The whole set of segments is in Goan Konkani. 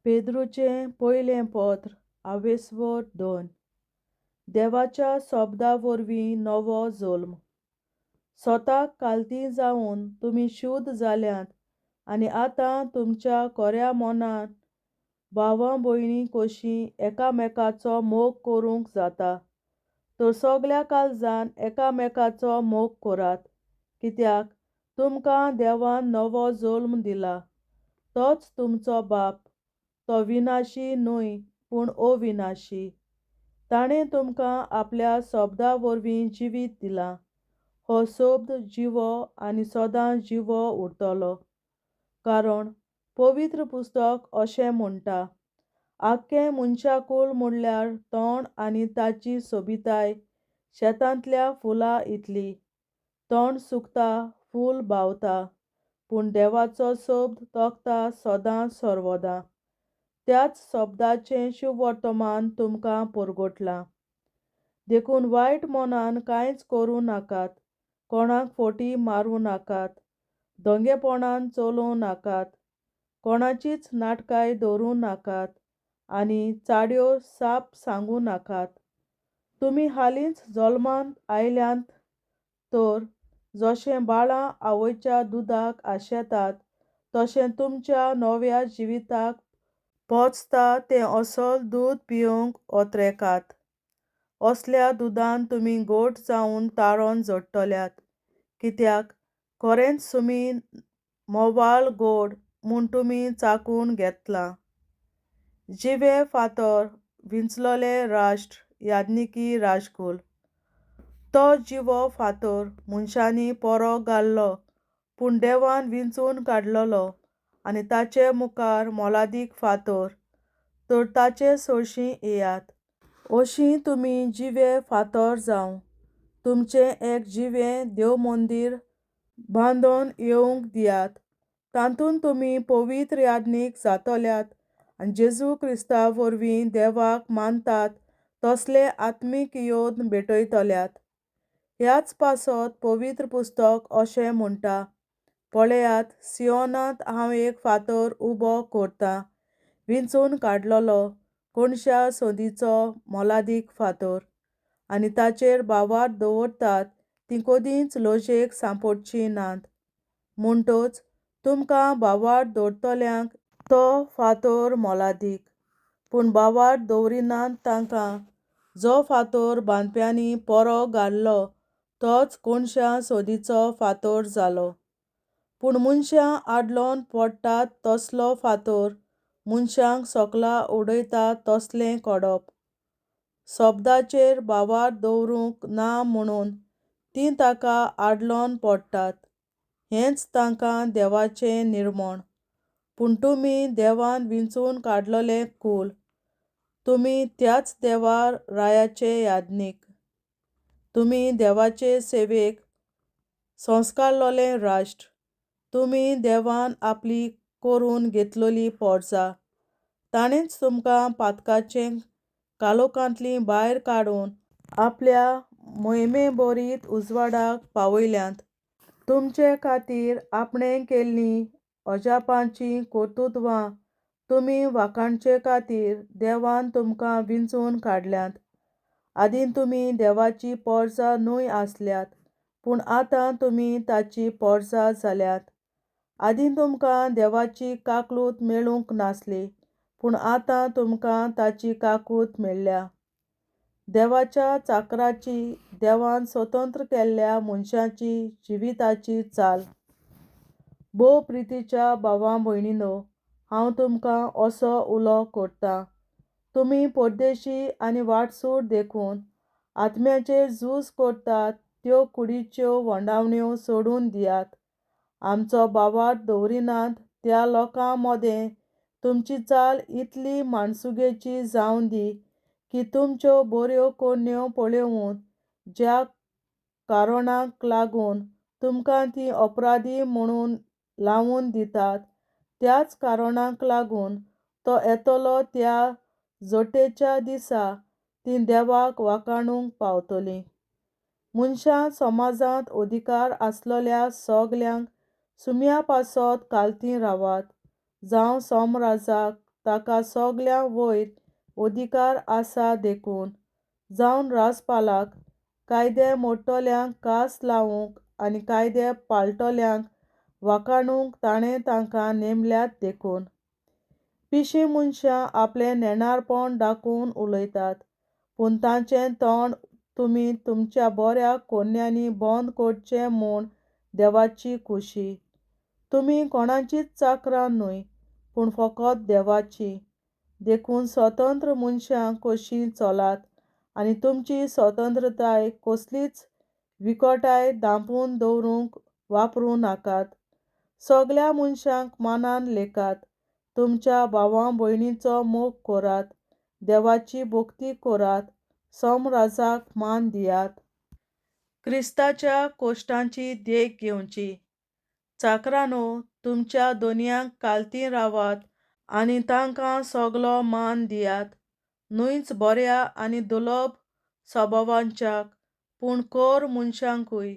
पेद्रूचें पयलें पत्र आवेस्वर 2. देवाच्या सोब्दा वरवीं नवो जल्म. सोताक कालती जावन तुमी शुद्ध जाल्यात आनी आतां तुमच्या कोऱ्या मनान भावा भयणी कशीं एकामेकाचो मोग करूंक जाता. तर सगल्या काळजान एकामेकाचो मोग करात, कित्याक तुमकां देवान नवो जल्म दिला. तोच तुमचो बाप. तो विनाशी न्हय पूण अविनाशी. ताणें तुमकां आपल्या शब्दा वरवीं जिवीत दिलां. हो शब्द जिवो आनी सदां जिवो उरतलो. कारण पवित्र पुस्तक अशें म्हणटा, आख्खें मनशाकूळ म्हणल्यार तण आनी ताची सोबिताय शेतांतल्या फुलां इतली. तण सुकता, फूल बावता, पूण देवाचो शब्द तगता सदां सर्वदां. त्याच शब्दाचें शुभवर्तमान तुमकां परगटलां. देखून वायट मनान कांयच करूं नाकात, कोणाक फटी मारूं नाकात, दंगेपणान चलोवं नाकात, कोणाचीच नाटकाय धरूं नाकात आनी चाड्यो साप सांगूं नाकात. तुमी हालींच जल्मांत आयल्यांत तर जशें बाळां आवयच्या दुदाक आशेतात तशें तुमच्या नव्या जिविताक पोचता तें असल दूद पिवंक ओतरेकात. असल्या दुदान तुमी गोड जावन ताळोन जोडटल्यात, कित्याक खरेंच तुमी मोवाळ गोड म्हूण तुमी चाकून घेतलां. जिवे फातर विंचलोले राष्ट्र याज्ञिकी राजकूल. तो जिवो फातर मनशांनी पोरो घाल्लो पूण देवान विंचून काडलेलो आनी ताचे मुखार मोलादीक फातर, तर ताचे सरशीं येयात. अशीं तुमी जिवे फातर जावं तुमचें एक जिवें देवमंदीर बांदून येवंक दियात. तातूंत तुमी पवित्र याज्ञीक जातल्यात आनी जेजू क्रिस्ता वरवीं देवाक मानतात तसले आत्मीक योद्न भेटयतल्यात. ह्याच पासत पवित्र पुस्तक अशें म्हणटा, पळयात, सियोनांत हांव एक फातर उबो करतां, विंचून काडलेलो कोणशा सोदीचो मोलादीक फातर, आनी ताचेर भावार्थ दवरतात तीं कदींच लजेक सांपडचीं नात. म्हणटच तुमकां भावार्थ दवरतल्यांक तो फातर मोलादीक, पूण भावार्थ दवरिनात तांकां जो फातर बांदप्यांनी पोरो घाल्लो तोच कोणशा सोदीचो फातर जालो. पूण मनशां आडलोन पडटात तसलो फातर मनशांक सकला उडयता तसलें कोडप. शब्दाचेर भावार्थ दवरूंक ना म्हणून तीं ताका आडलोन पडटात. हेंच तांकां देवाचें निर्मण. पूण तुमी देवान विंचून काडलेलें कूल. तुमी त्याच देवा रायाचे याज्ञीक. तुमी देवाचे सेवेक संस्कारलोलें राष्ट्र. तुमी देवान आपली करून घेतलेली पोरसां. ताणेंच तुमकां पातकाचे कालोकांतली भायर काडून आपल्या मोहिमे बरीत उजवाडाक पावयल्यांत. तुमचे खातीर आपणें केल्लीं अजापांचीं कर्तुत्वां तुमी वाखाणचे खातीर देवान तुमकां विंचून काडल्यांत. आदीं तुमी देवाची पोरसां न्हय आसल्यात, पूण आतां तुमी ताची पोरसां जाल्यात. आदीं तुमकां देवाची काकूत मेळूंक नासली, पूण आतां तुमकां ताची काकूत मेळ्ळ्या. देवाच्या चाकराची, देवान स्वतंत्र केल्ल्या मनशाची जिविताची चाल. भोव प्रितीच्या भावा भयणीनो, हांव तुमकां असो उलो करतां. तुमी परदेशी आनी वाटसूर देखून आत्म्याचेर झूज करतात त्यो कुडीच्यो वंडावण्यो सोडून दियात. आमचो भावार्थ दवरिनात त्या लोकां मदें तुमची चाल इतली माणसुगेची जावं दी की तुमच्यो बऱ्यो करण्यो पळोवन ज्या कारणाक लागून तुमकां तीं अपराधी म्हणून लावन दितात त्याच कारणाक लागून तो येतलो त्या जोटेच्या दिसा तीं देवाक वाखाणूंक पावतलीं. मनशां समाजांत अधिकार आसलेल्या सगल्यांक सुम्या पासत कालती रावात, जावं सोमराजाक ताका सगळ्यां वयर अधिकार आसा देखून, जावन राजपालाक कायदे मोडटल्यांक कास लावंक आनी कायदे पाळटल्यांक वाखाणूंक ताणें तांकां नेमल्यात देखून. पिशीं मनशां आपलें नेणारपण दाखोवन उलयतात, पूण तांचें तोंड तुमी तुमच्या बऱ्या कोन्यांनी बंद करचें म्हूण देवाची खुशी. तुमी कोणाचीच चाकरां न्हय, पूण फकत देवाची. देखून स्वतंत्र मनशां कशीं चलात आनी तुमची स्वतंत्रताय कसलीच विकटाय धांपून दवरूंक वापरूं नाकात. सगळ्या मनशांक मानान लेखात, तुमच्या भावां भयणीचो मोग करात, देवाची भक्ती करात, सोमराजाक मान दियात. क्रिस्ताच्या कोश्टांची देख घेवची. चाकरांनो, तुमच्या दोनयांक कालती रावात आनी तांकां सगलो मान दियात, न्हूच बऱ्या आनी दुर्लभ सभावांच्याक, पूण कोर मनशांकूय.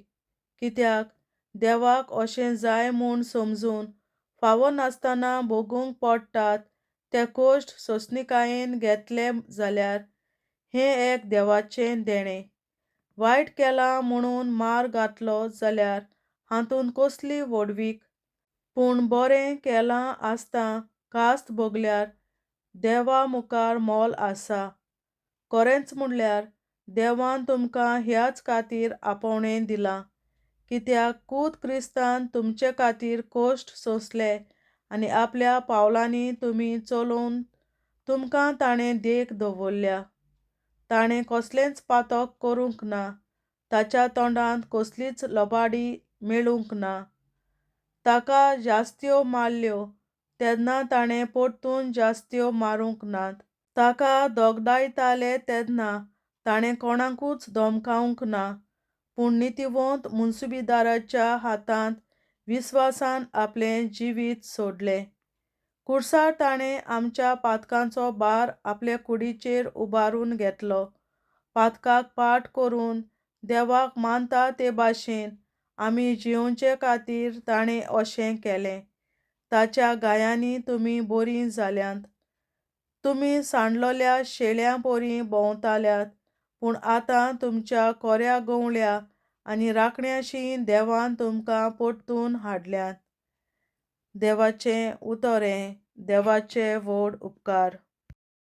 कित्याक देवाक अशें जाय म्हूण समजून फावो नासतना भोगूंक पडटात ते कश्ट सोंसणीकायेन घेतले जाल्यार हें एक देवाचें देणें. वायट केलां म्हणून मार घातलो जाल्यार हातूंत कसली व्हडवीक? पूण बरें केलां आसतां कास्त भोगल्यार देवा मुखार मोल आसा. खरेंच म्हणल्यार देवान तुमकां ह्याच खातीर आपोवणें दिलां, कित्याक कूद क्रिस्तान तुमचे खातीर कश्ट सोंसले आनी आपल्या पावलांनी तुमी चलोवन तुमकां ताणें देख दवरल्या. ताणें कसलेंच पातक करूंक ना, ताच्या तोंडांत कसलीच लबाडी मेळूंक ना. ताका जास्त्यो मारल्यो तेन्ना ताणें परतून जास्त्यो मारूंक नात. ताका दोगदायताले तेन्ना ताणें कोणाकूच धमकावंक ना, पूण नितीवंत मुन्सुबीदाराच्या हातांत विस्वासान आपलें जिवीत सोडलें. कुर्सार ताणें आमच्या पातकांचो भार आपले कुडीचेर उबारून घेतलो. पातकाक पाठ करून देवाक मानता ते भाशेन आमी जियोवचे खातीर ताणें अशें केलें. ताच्या गायांनी तुमी बरीं जाल्यांत. तुमी सांडलोल्या शेळ्यां परी भोंवताल्यात, पूण आतां तुमच्या कोऱ्या गवळ्या आनी राखण्याशी देवान तुमकां परतून हाडल्यात. देवाचें उतर हें देवाचे व्हड उपकार.